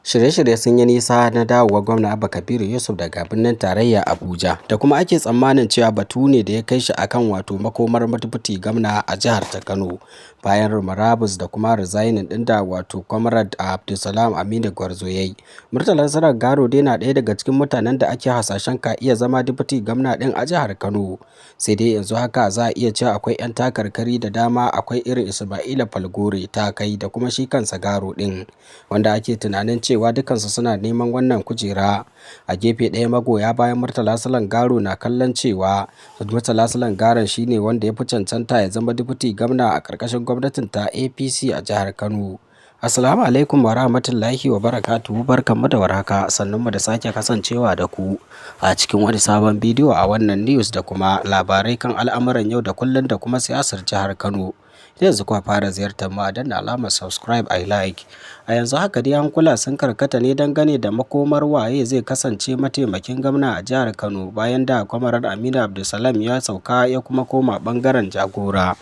Shirye-shirye sun yi nisa na dawowar Gwamna Abba Kabiru Yusuf daga birnin tarayya Abuja, da kuma ake tsammanin cewa batu ne da ya kai shi akan wato makomar Deputy Gwamna a jihar ta Kano bayan murabus da kuma resigning ɗin da wato Comrade Abdulsalam Aminu Gwarzo ya yi. Murtala Silan Garo dai na ɗaya daga cikin mutanen da ake hasashen ka iya zama Deputy Gwamna ɗin a jihar Kano. Sai dai yanzu haka za a iya cewa akwai 'yan takarkari da dama, akwai irin Ismaila Falgore ta kai da kuma shi kansa Garo ɗin, wanda ake tunanin cewa dukansu suna neman wannan kujera. A gefe ɗaya, magoya bayan Murtala Silan Garo na kallon cewa Murtala Silan Garon shine wanda ya fi cancanta ya zama Deputy Gwamna a ƙarƙashin gwamnatin ta APC a jihar Kano. Assalamu alaikum wa rahmatullahi wa barakatuhu, barkanmu da warhaka, sannunmu da sake kasancewa da ku a cikin wani sabon bidiyo a wannan news da kuma labarai kan al'amuran yau da kullum da kuma siyasar jihar Kano. Yanzu kuwa fara ziyartar mu, a danna alamar subscribe, a like. A yanzu haka dai hankula sun karkata ne dangane da makomar waye zai kasance mataimakin gwamna a jihar Kano bayan da Comrade Aminu Abdulsalam ya sauka ya kuma koma bangaren jagora,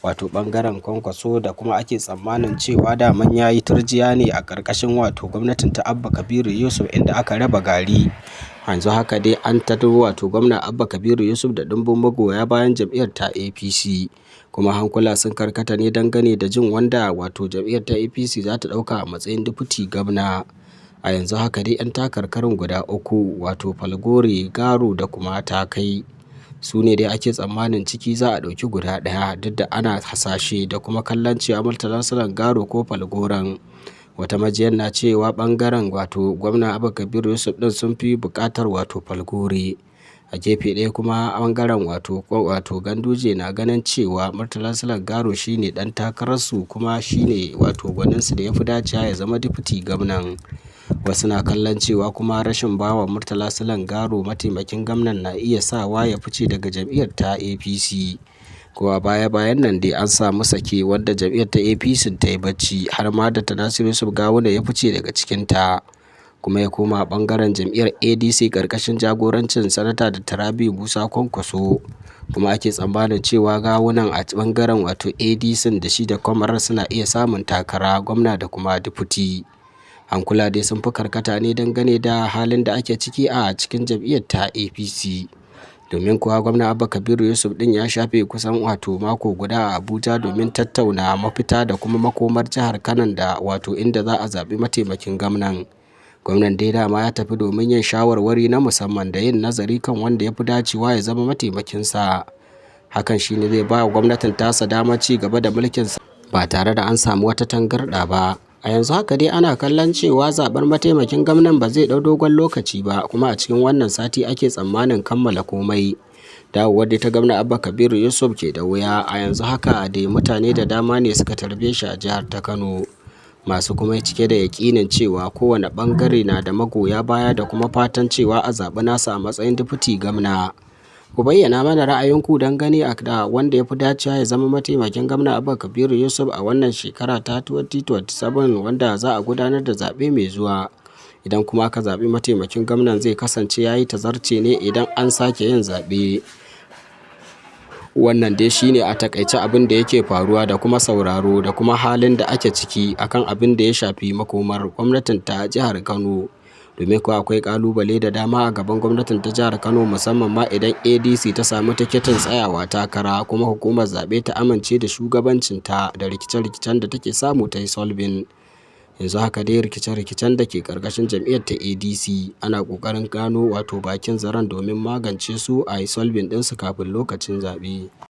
wato bangaren Kwankwaso, da kuma ake tsammanin cewa daman ya yi turjiya ne a ƙarƙashin wato gwamnatin ta Abba Kabiru Yusuf, inda aka raba gari. Yanzu haka dai an tado wato gwamna Abba Kabiru Yusuf da ɗimbin magoya bayan jam'iyyar ta APC, kuma hankula sun karkata ne dangane da jin wanda wato jam'iyyar ta APC za ta ɗauka a matsayin Deputy Gwamna. A yanzu haka dai 'yan takarkarin guda uku, wato Falgore, Garo da kuma Takai, su ne dai ake tsammanin ciki za a ɗauki guda ɗaya, duk da ana hasashe da kuma kallon cewa Murtala Silan Garo ko Falgoran. Wata majiyar na cewa ɓangaren wato gwamna Abba Kabiru Yusuf ɗin sun fi buƙatar wato Falgore. A gefe ɗaya kuma, ɓangaren wato Ganduje na ganin cewa Murtala Silan Garo shine ɗan takararsu kuma shine wato gwaninsu da ya fi dacewa ya zama Deputy Gwamnan. Wasu na kallon cewa kuma rashin bawa Murtala Silan Garo mataimakin gwamnan na iya sawa ya fice daga jam'iyyar ta APC. Ko a baya-bayan nan dai an samu sake wanda jam'iyyar ta APC ta yi bacci, har ma da Nasiru Yusuf Gawuna ya fice daga cikinta kuma ya koma bangaren jam'iyyar ADC karkashin jagorancin Sanata Dr. Rabiu Musa Kwankwaso. Kuma ake tsammanin cewa Gawunan a bangaren wato ADC da shi da Kwamarar suna iya samun takara gwamna da kuma deputy. Hankula dai sun fi karkata ne dangane da halin da ake ciki a cikin jam'iyyar ta APC. Domin kuwa gwamna Abba Kabiru Yusuf din ya shafe kusan wato mako guda a Abuja domin tattauna mafita da kuma makomar jihar Kano da wato inda za a zaɓi mataimakin gwamnan. Gwamnan dai dama ya tafi domin yin shawarwari na musamman da yin nazari kan wanda ya fi dacewa ya zama mataimakinsa. Hakan shine zai ba wa gwamnatin tasa damar ci gaba da mulkinsa ba tare da an samu wata tangarɗa ba. A yanzu haka dai ana kallon cewa zaɓar mataimakin gwamnan ba zai ɗau dogon lokaci ba, kuma a cikin wannan sati ake tsammanin kammala komai. Dawowar dai ta gwamna Abba Kabiru Yusuf ke da wuya, a yanzu haka dai mutane da dama ne suka tarbe shi a jihar ta Kano, masu kuma cike da yaƙinin cewa kowane ɓangare na da magoya baya da kuma fatan cewa a zaɓi nasa a matsayin Deputy Gwamna. Ku bayyana mana ra'ayinku dangane da wanda ya fi dacewa ya zama mataimakin gwamna Abba Kabiru Yusuf a wannan shekara ta 2027 wanda za a gudanar da zaɓe mai zuwa. Idan kuma aka zaɓi mataimakin gwamnan, zai kasance ya yi tazarce ne idan an sake yin zaɓe. Wannan dai shine a takaice abin da yake faruwa da kuma sauraro da kuma halin da ake ciki akan abin da ya shafi makomar gwamnatin ta jihar Kano. Domin kuwa akwai kalubale da dama a gaban gwamnatin ta jihar Kano, musamman ma idan ADC ta samu tiketin tsayawa takara kuma hukumar zaɓe ta amince da shugabancinta, da rikice-rikicen da take samu ta yi solving. Yanzu haka dai rikice-rikicen da ke karkashin jam'iyyar ta ADC ana ƙoƙarin gano wato bakin zaren domin magance su, a yi solving ɗinsu kafin lokacin zaɓe.